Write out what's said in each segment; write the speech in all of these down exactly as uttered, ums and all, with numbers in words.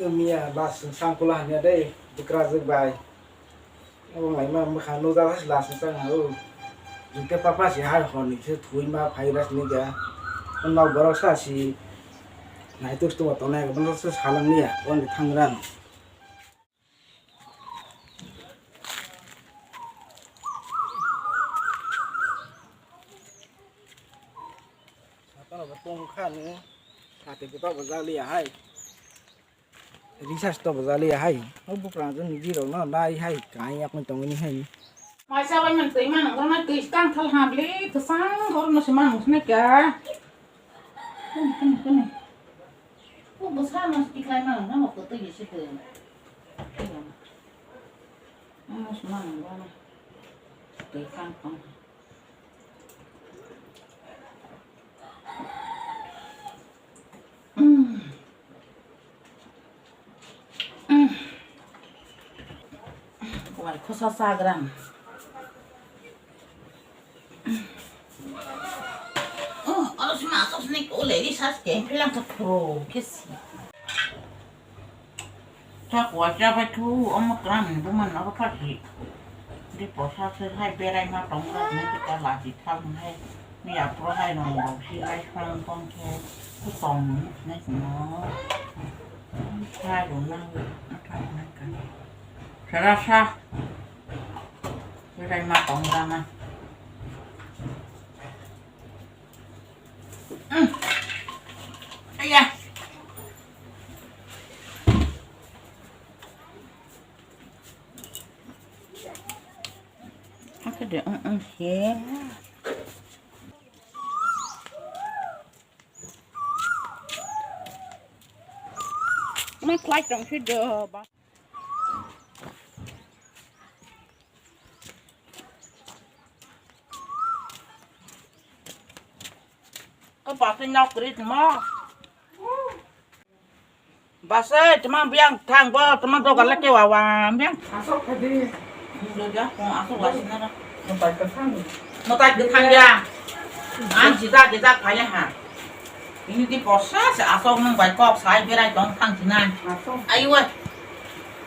Miya last sangkula hamya dei, bwkrajwk bai. Obo laima bwkha nukjak last sang ha o. Jute papa si hai hor ni se thui ma phai ras ni ga. Nok borok sa si nai tus tu tonai ga bono se salang niya, on thang ran. Sata rok tong kha ni. Sati buka bo jak liya hai. Recharge to bo jak liya hai. O bukrang jani di rok no nai hai kai yak tong ni hai. Mai sa bai man twi man ngro na twi tang thal ha bli kwchang hor no se man nang sne kya. Kuni kuni kuni. O bo sa no stick lai man na mo ko twi se twi. Ano se man ngro na. Twi tang thal. Wai khosa chagrang. Oh, oro sima asok sini ko lady sas ke philang ka pro kesi. Chak wacha bai thu omo kram ni buman oro pati. Di posa se hai berai ma tong ra ni kita lati thal hai. Ni apro hai nong bau si lai sang tong khe. Ku tong ni sinai sino. Hai ro nang na thang na ka. Sara sa. Berai ma tong ra ma. Aya. Haka de ang ang he. Mai flight tong si do ba. Ko ba se nok kri mo. Basai, tama biang thang bo, tama doga lake wa wa, biang. Asok kadi. Doga, kong asok wa sinara. Matai kathang. Matai kathang ya. Ang jida jida kaya ha. Ini di posa se asok nang bai kok sai berai tong thang sinai. Asok. Ayo wa.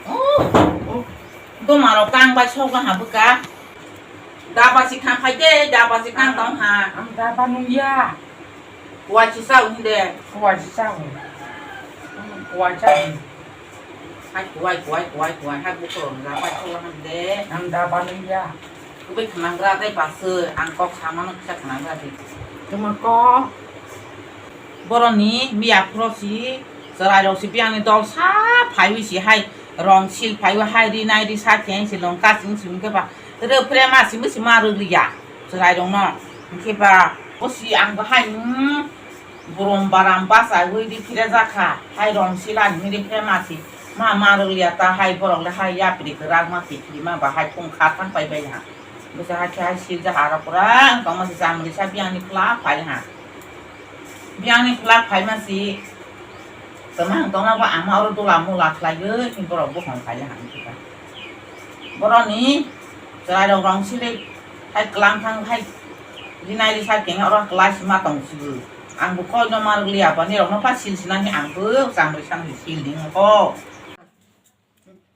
Oh. Oh. Do maro kang bai sok ha buka. Daba si khang khai de, daba si khang tong ha. Ang daba nung ya. Kuwai si sa un de. Kuwai si sa un. Kuwai sa un. Hai kuwai, kuwai, kuwai, kuwai. Hai buko rong daba si sa un de. Ang daba nung ya. Kubai khnang gra de bas, ang kok sama no kisa khnang gra de. Tuma ko. Boroni miya phro si, chwrai rok si biyang ni dol sa phaiwi si hai rong sil phaiwi hai ri nai ri sa khe si long kasing si hwnkhe ba. Rwphre ma simi sima rwliya chwrairokno. Hinkhe ba, o si ang bahai, hmm, borom baram bachaiwi riphrejak kha. Hai rong silani hinwi riphrema si ma, ma rwliya ta hai borok le hai yapri kwrak ma kiphilma ba hai thung kha thang pai bai ha. Bwsa hai khe hai siljak aro pura wng tongma si chamrisa biyangni phlak phai ha. Biyangni phlak phaima si kwmang tongma bo ama oro dola mola khlaiwi borok buphang phai ha. Boroni chwrairok rong sili hai kwlang thang hai rinai risa keng oro kwlai sima tong sibu. Ang bo koi no mar liya ba nirok no pa sil sinani ang bo chamrisa no sil ding ko.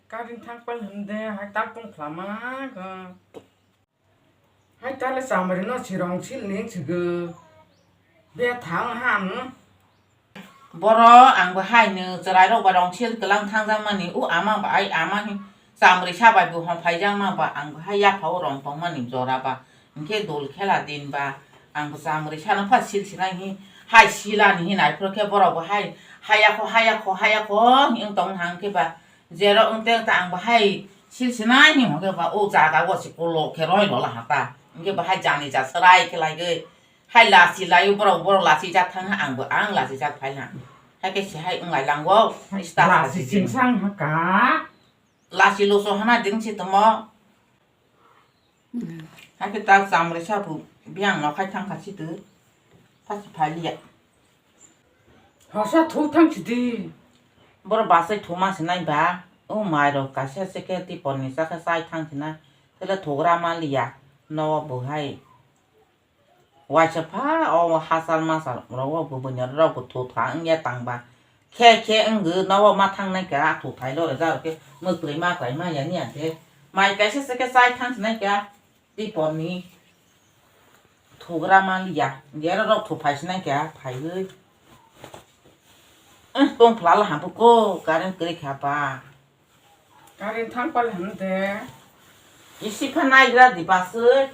Karing thang pal hwnde hai tak tong khlama kha. Hai tale chamari no sirong sil ning sigo. Be thang ham. Boro ang bo hai no chwrai rok ba rong sil kwlang thang jang mani u ama ba ai ama hin chamari sa bai bo hom phai jang ma ba ang bo hai yapha o rong tong mani jora ba. Hinkhe dol khela din ba ang bo chamari sa no pha sil sinai hi hai sila ni hin ai phro khe borok bo hai haya kho haya kho haya kho hin tong hang khe ba. Jerok wng teng ta ang bahai sil sinai ni hwnkhe ba o jaga o se kolok khe roi lola ha ta. Hwnkhe bahai jani ja serai khe lai gwi. Hai lasi lai o borok, borok lasi jak thang ha, ang bo ang lasi jak phai ha. Hai khe se hai wng lai lang o. Lasi sing sang ha ka. Lasi loso hana ding si tomo. Hakhe tak chamrisa bo biyang no khai thang kha si twi. Pasi phai liya. Hasa thuk thang si di. Boro basai thuma si nai ba. O mai rok kaisa se khe tipor ni chakhe chai thang si nai. Tele thugra ma liya. No bo hai. Waisa pha o hachal machal rok o bwbwini rok bo thu tha wngya tang ba. Khe khe wngwi nogo ma thang nai kha, athu thai lo rwjak khe mwkhwrwi ma kwlai ma ya ni ya khe. Mai kaisa se khe chai thang sinai kha, tei porni thugra ma li ya, gero rok thu phai sinai kha phaiwi. Tong phlala hampu ko current kwrwi kha ba. Current thang pal hwn de. Isi pha nai gra di baswi.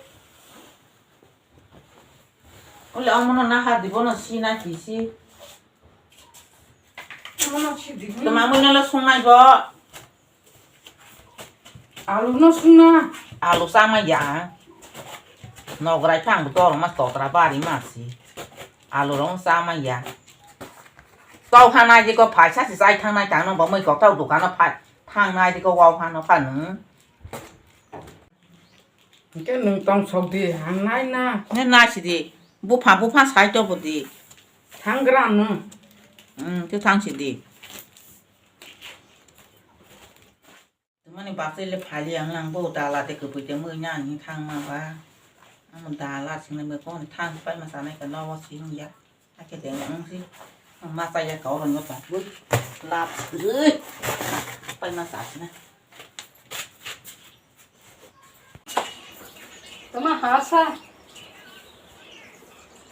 Ole omono na ha di bono si na ki si. Omono si di. Tama mo na lo sung nai go. Alu no sung na. Alu sa ma ya. No grai phang bu to ma to tra bari ma si. Alu rong sa ma ya. Tau ha nai di ko phai sa si sai thang nai tang no bo moi ko tau dukan no phai. Thang nai di ko wau ha no pha nung. Hwnkhe nwng tong sok di, ang nai na. Nai nai si di. Bupha, bupha sai to bo di. Thang gra nwng. Hmm, to thang si di. Mani baksa le phali ang lang bo dala te kwpwi te mui nani thang ma ba. Ang dala sing le mui kon thang pai ma sanai ka no sing ya. Ake deng ang si. Masa ya kau ron yo ta. Bui. Lap. Ui. Pai masa sina. Tama hasa.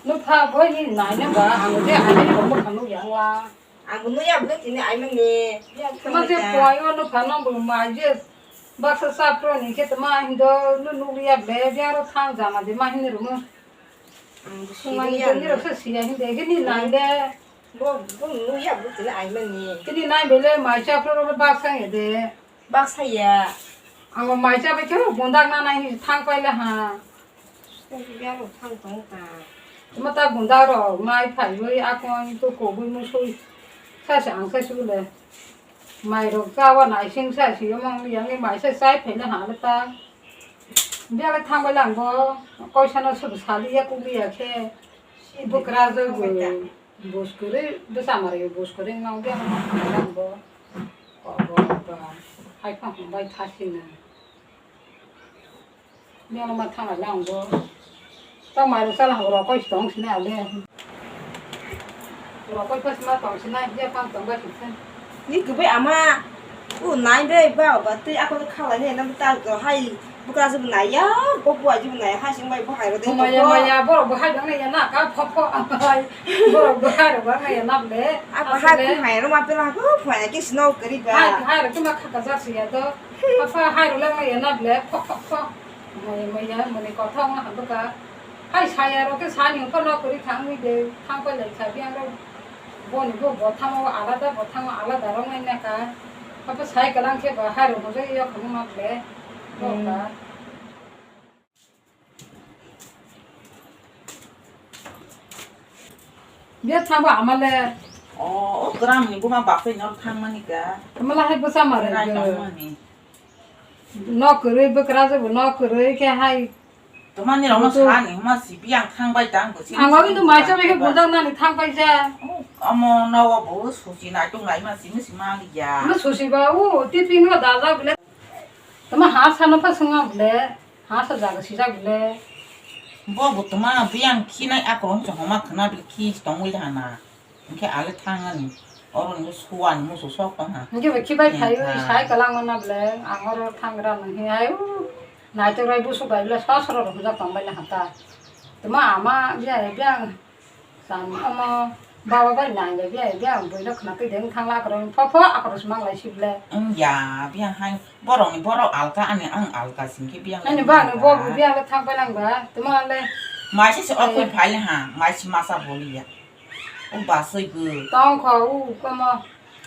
No pha boi ni nai ne ba ang de ani ro mo khanu yang la. Ang no ya bui tini ai mani. Tama je poi no pha no bu ma je. Baksa sapro ni khe tama hindo no nukliya ble biang ro thang jama de ma hini rumo. Ang bo sini ya. Sumani tini rok se siya hinde, kini nai de. Bo, bo nung ya, bo tini ai mani. Kini nai bele mai cha pro ro bak sa ye de. Bak sa ya. Ang mai cha be khe gundak na nai thang pai le ha. Bo ya ro thang tong ta. Ma ta gundak ro mai phai wi akon to ko bui mu sui. Sa sa ang sa su le. Mai rok cha wa nai sing sa si mo yang ni mai sa sai phai le ha le ta. Biale thang bai lang bo, koisa no sudu sali ya kuli ya khe. Bwkra jo bo, bus kuri, bwsa mari bus kuri no biale ma thang bai lang bo. Ko bo ba, hai phang bai thasi na. Biale ma thang bai lang bo. Ta mari sala ho ro koi tong sina le. Ro koi pas ma tong sina, ya phang tong bai sina. Ni kwbai ama, o nai bai ba, ba twi ako khalai ne, nang ta go hai, bwkra jwk nai ya, bo buai jwk nai ya, hai sing bai bo hai ro de. Maya, maya, borok bo hai bang ya na, ka pho pho, borok bo hai ro bang ya na ble. Ako hai ku hai ro ma pela ko, phai ke snow kari ba. Hai, hai ro ma kha ka jak si ya do. Apa hai ro lang ya na ble, pho pho pho. Maya, maya, mani kotha ma ha bwkha. Hai saya ro ke sani ko no kari thang mi de, thang ko lai sa bi ang ro. Boni bo bothamo alada, bothamo alada rok nai naka. Abo sai kalang khe ba hai rok hojai ya khunu ma ble. Bo ka. Bia thang ba amale. O, o gram ni buma baksa ni thang mani ka. Amala hai bwsa ma rai tong mani. No kwrwi bwkra je bo no kwrwi khe hai. Tomani rok no sa ni huma si biang thang bai tang bo si. Ang bai to mai cha bai khe bundang nani thang bai ja. Amo no bo susi nai tung lai ma si mi si ma ya. No susi ba u ti ping no da ja bile. Tama ha sa no pa sunga bile. Ha sa jaga si ja bile. Bo bo tama biang khinai akorong se homa khna bile khi tong wi hana. Hingke ale thang ani, oro ni suwani musu sok tong ha. Hingke bo khibai phai wi sai kalang mana ble, ang oro thang gra nang hi ai, u, naitok rai busu bai ble sosoro rok hujak tong bai na hata. Tuma ama biya biya, sam ama baba bai nang bai biya biya, boi no khna twi deng thang la akorong pho pho akorong se mang lai si ble. Wng ya, biya hai borok ni borok alka ani ang alka singke biya. Ani ba ni bo biya le thang bai lang ba, tuma le. Mai se se okoi phai le ha, mai se masa boli ya. O basui bo. Tong kho, u komo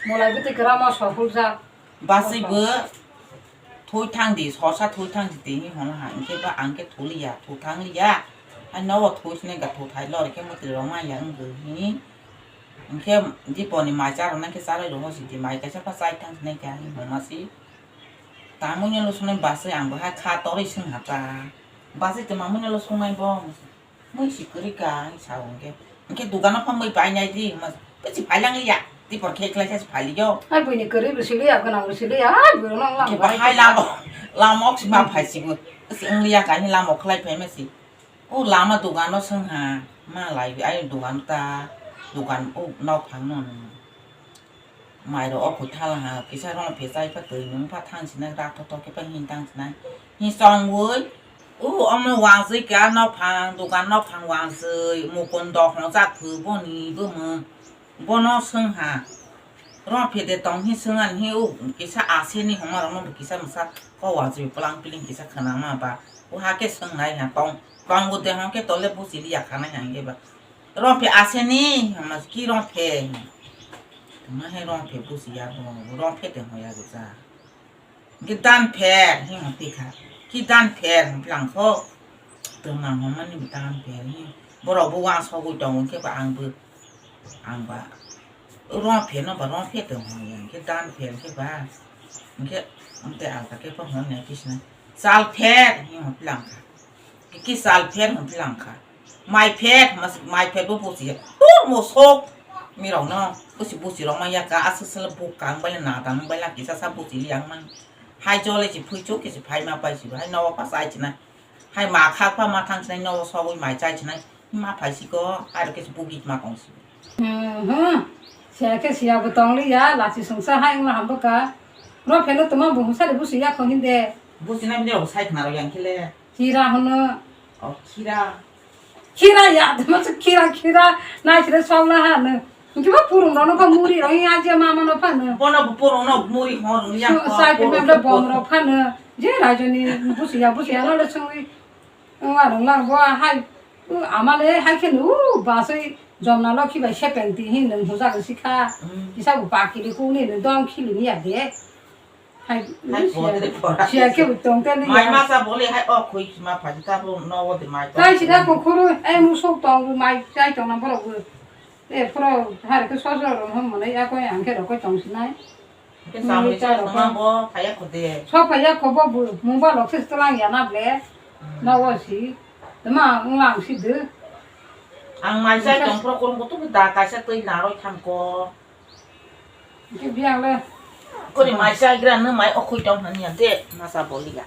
molai bwtwi kwrama sohorjak. Basui bo thoi thang di, sosa thoi thang di tini hono ha. Hingke ba ang khe tholiya, tho thang liya. Ai nogo thoi sini ga tho thai lori khe mwtwi rok ma ya wngwi hi. Hingke diponi mai cha rok nang khe cha lai rok hosi di mai kaisa pha chai thang sinai khe ani homa si. Tamoni lo sunai basui ang bo ha kha toroi sung ha ta. Basui twi mamoni lo sunai bo. Mui si kwrwi ka, ang sa hwnkhe. Hwnkhe dukano pha mui painai di, hwnma se, "Bwsi phailang liya, tipor khe khlaisa se phailiyo." Hai buini kwrwi bo siliya, gwnang bo siliya, hai buino wng lang. Hwnkhe bahai lamo, lamo ok si ma phai si bo. Bwsi wng liya ka, ani lamo khlai phai ma si. O lama dukano swng ha, ma lai bi, ai dukan ta, dukan o nok phang no. Mairok o koi thala ha, kisa rong phe chai pha twi nung pha thang sinai, rak thok thok khe pha hin thang sinai. Hin chongwi, u omo wangwi kha nophang, dogan nophang wangwi, mukon dok hong jak phu boni bumung. Bono swng ha, rong phe de tong hin swng ani hin, u kisa aseni homa rok no kisa masa ko wangwi plang piling kisa khana ma ba. U ha khe swng nai ha tong, tong bo de hong khe tole busi liya khanai ha hingke ba. Rong phe aseni, hama ki rong phe. Tongma he rong phe busi ya bo, rong phe te ho ya bo ja. Ki dan pher, hi mo ti kha. Ki dan pher, hong plang kho. Tong ang hong mani dan pher, hi. Borok bo wang sogwi tongo, hingke ba ang bo, ang ba. Rong phe no ba, rong phe te ho ya, hingke dan pher, hingke ba. Hingke, hingke ang ta khe pho hon ya kisna. Sal pher, hi mo plang kha. Ki sal pher hwn phi lang kha. Mai pher, mas-, mai pher bo busi ya. Tur mo sok. Mirok no, busi busi rok ma ya ka, aswk sala buk kang bai na dang bai la kisa sa busi li ang man. Hai jole si phui chuk kisi phai ma pai si, hai no pa sai china. Hai ma kha pa ma thang china no so mai chai china. Ma phai si ko, hai ro kisi bugi ma kong si. Hmm, hmm. Siya khe siya bo tong li ya, lachi sungsa hai ma ham bo ka. Ro pheno tuma bo hung sa de busi ya kho hin de. Busi na bini rok sai khna rok yang khe le. Khira hwno. Oh, khira. Khira ya, tamo se khira, khira, nai sire sawla ha no. Hingke ba purung rok no ba muri rok, ya je mama no pha no. Bono bo purung no muri hon ya. Sai phi memle bom rok pha no. Je rajo ni busi ya, busi ya no le songwi. Wa rong lang bo hai. U ama le hai khe no, u ba sai jomna lo khi bai sepeng ti hin no huja ko sikha. Mm. Kisa bo ba ki de ku ni no dong khi ni ya de. Hai, hai, siya, bodre pora. Siya khe bo tong te ni mai ya. Masa bole hai o khoi khima phaji ta bo no o de mai. Tai sida ko khuru, ai musuk tong bo mai chai tong na borok bo. E phoro har khe sojor ro hom mane ya ko yang khe ro ko tong sinai. Ke samri cha ro ko bo phaya kho de. So phaya kho bo bo mungba lok se tolang ya na ble. Hmm. Na o si. Tama nglang si de. Ang mai chai tong pro kurung ko tu da kaisa twi na roi tham ko. Hingke biyang le. Kori mai chaigra no mai okhoi tong hanya de masa boliya.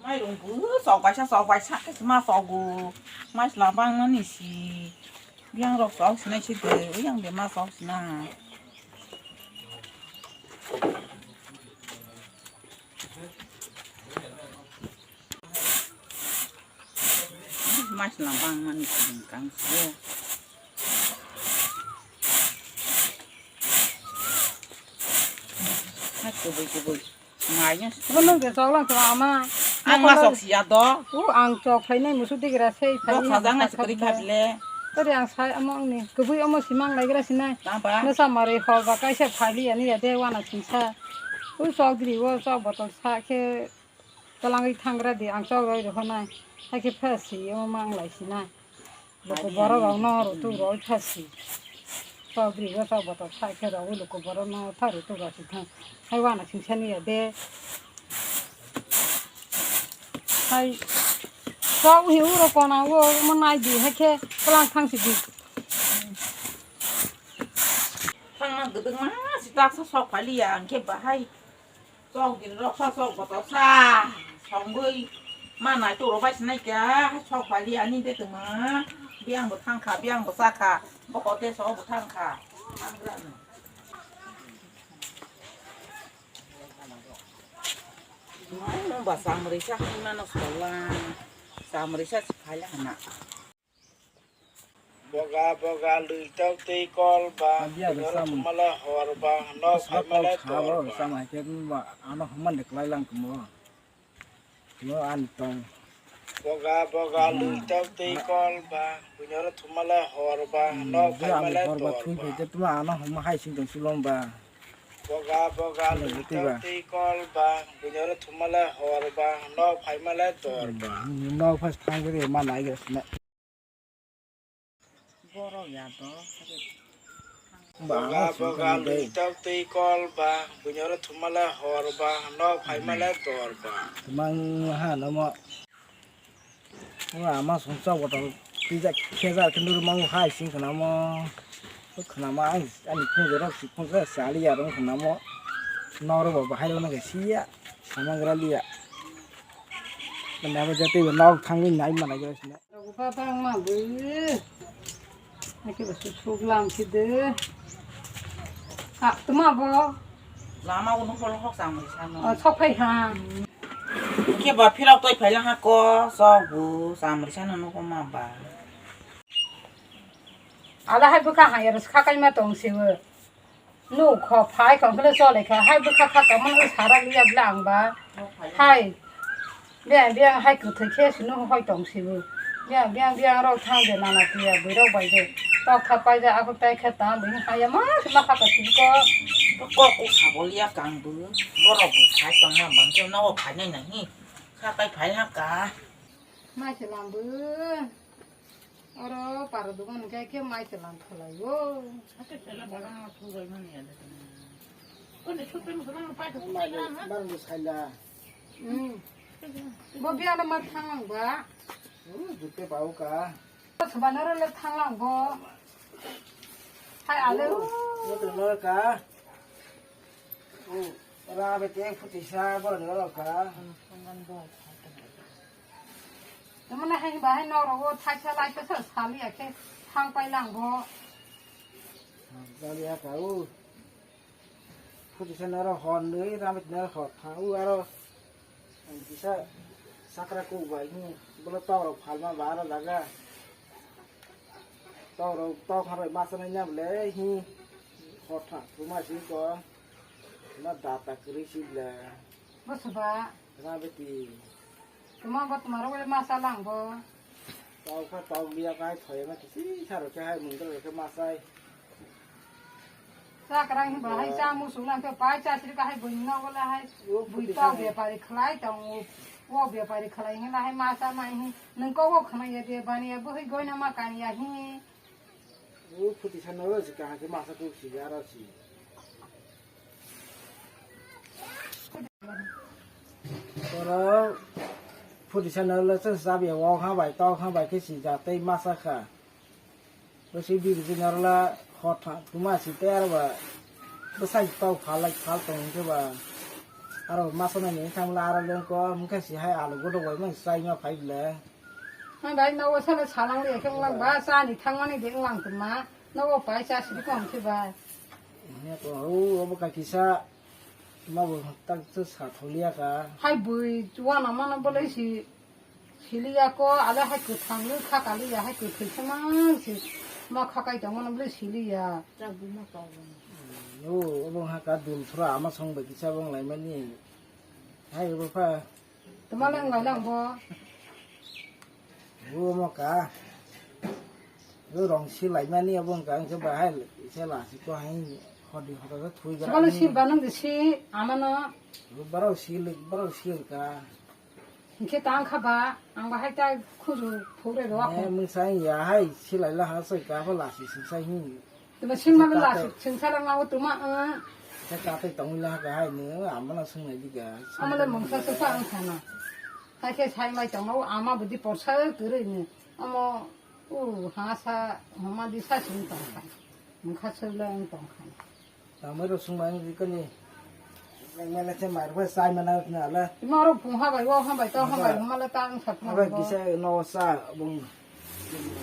Mai rung bu sok baisa sok baisa ke ma sok gu. Mai sla bang mani si. Biyang rok sok sinai si de, biyang de ma sok sina. Mas lang bang mani kang kang se. Hai kubui kubui. Mai nya. Bono de chok lang chok ama. Ang ma sok sia do. U ang chok phai nai musu digra sei phai. Bo sajang nai sikri kha bile. Tari ang sai amo ang ni kubui amo simang lai gra sinai. Tamba. Nasa mari hol ba kaisa phai li ani ya de wana singsa. U chok dri wo chok botol sa khe. Twlangwi thangra di ang chok roi rw phanai. Hakhe pha si omo mang lai sinai. Luku borok rok no rutuk roi pha si. Chok dri o chok botok sa khe rogwi luku borok no pha rutuk roi si thang. Hai wana singsa ni ya de. Hai chok hi uro kona o omo nai di hakhe twlang thang si di. Thangna gwdwkma si taksa sok pha li ya ang khe bahai. Chok din rok sa chok botok sa songwi ma nai turo bai sinai kya chok pai di ani de tuma biyang bo thang kha biyang bo cha kha bo hote so bo thang kha. Mung ba samri sa hai mano solang samri sa si phai la hana. Boga boga lwi tok twi kol ba, buino rw thumale hor ba, nok phaimale tor ba. Sama hai khe ano hwnmani kwlai lang tongmo. Timo ani tong. Boga boga lwi tok twi kol ba, buino rw thumale hor ba, nok phaimale tor ba. Twi phai khe tuma ano hwnma hai sing tong sulong ba. Boga boga lwi tok twi kol ba, buino rw thumale hor ba, nok phaimale tor ba. Nok phai thang khe ma nai ga sina. Borok ya do. Boga boga lwi tok twi kol ba, buino rw thumale hor ba, nok phaimale tor ba. Mang ha no mo. Ama song chok botol twijak khejak khe nuru mangu hai sing khwnamo. Khwnamo ang ani phunjorok si phunjak sali ya rong khwnamo. Noro bo bahai rok nang siya. Samagra liya. Nabo jatwi bo nok thangwi nai manai jora sina. Rok bwkha bangma bwi. Naki basu suglam kide. Ah, tuma bo. Lama uno hol hok samri sano. Oh, sok phai ha. Ke ba philok toi phai lang ha ko, sok bu samri sano no ko ma ba. Ala hai buka ha yar khakai ma tong siwe. Nu kho phai kong kle chole kha hai bwkha kha tongmani ui sara liya bla ang ba. Hai. Biyang biyang hai kwthwi khe sino hoi tong sibo. Biyang biyang biyang rok thang de nana tiya bwrok bai de. Tok tha pai de ako tai khe tang bini haya ma sima kha ta siko. Kok kok sabo liya kang bu. Borok bu phai tong ma bang khe nogo phai nai nai hi. Kha kai phai ha ka. Mai se lam bu. Oro para dogan hwnkhe khe mai se lang khalai o. Hake sela bana thungroi mani ya de. Kone chukpe musulman pai to mai le barang de saila. Hmm. Bo biya na ma thang lang ba. Hmm, jute bau ka. Sabana ro le thang lang bo. Hai ale. Mo to lo ka. Oh, ra be te phuti sa bo lo ka. Tamani hai ba hai norok o thaisa laisa sa saliya khe thang pai lang bo. Jaliya ka u. Phuti sa noro hon nui ramit noro hor thang u aro. Kisa sakra ku bai ni bolo toro phalma ba aro jaga. Toro to kharoi masa nai na ble hi hor thang thuma si ko. Na data kri si ble. Bo suba. Ramit. Tuma bo tuma rok le masa lang bo. Tau kha tau liya kai thoye ma kisi saro khe hai mungdra khe masai. Sa karang hin ba hai sa musu lang khe pai cha sri ka hai bui no gola hai. Bui tau bepari khlai tong u. Wo bepari khlai hin hai masa mai hin. Nung ko wo khna ye de bani ya bo hai goina ma kan ya hi. O phuti sanno ro si kaham khe masa kuk si aro si. Oro phuti sanno le se sabi wok ha bai tok ha bai khe si ja tei masa kha. Bo si biri jin aro la hot ha tuma si tei aro ba bwsai tok phal lai phal tong khe ba aro masa nai ni thang la aro leng ko mung khe si hai alu godo bai mang sai ma phai le. Hai bai, nogo sale salang liya khe wnglang ba, chani thangmani de wnglang tongma, nogo pai cha siri kong khe bai. Nya ko, o, obo kaki sa, ma bo tak sa tholiya ka. Hai bui, wana mano bolai si, siliya ko, ale hai kwthang ni kha kaliya, hai kwthwi se mang si, ma kha kai tongmano bolai siliya. O, obo ha ka dul thura ama song bai kisa bong lai mani. Hai obo pha. Tuma lang lai lang bo. Bo mo ka. Bo rong si lai mani abo wngka ang se bahai se la si ko hai hodi hodo thui ga. Sibalo si banang de si amano. Bo baro si le baro si ka. Hingke tang kha ba ang bahai ta khuju phore ro. Ne mung sai ya hai si lai la ha sai ka ba la si sing sai hin. Tuma singma la sing sala nga tuma. Sa ka tai tong la ka hai ne ama na sung nai diga. Ama le mungsa sa sa ang sana. Hai ke sai mai tong ama budi porsa kere ne. Ama u ha sa homa di sa sung tong kha. Mungsa sa le ang tong kha. Tamo ro sung mai di kani. Nang mele te mar ba sai mana na la. Ima ro phung ha bai, wo ha bai, to ha bai, homa le ta ang sa phung. Aba kisa no sa bung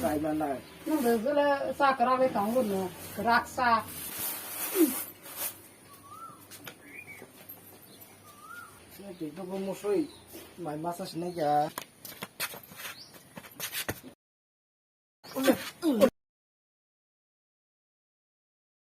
sai mana. Nung de zele sa kara le tang gun no, raksa. Ni tu ko musui mai masa sini ya.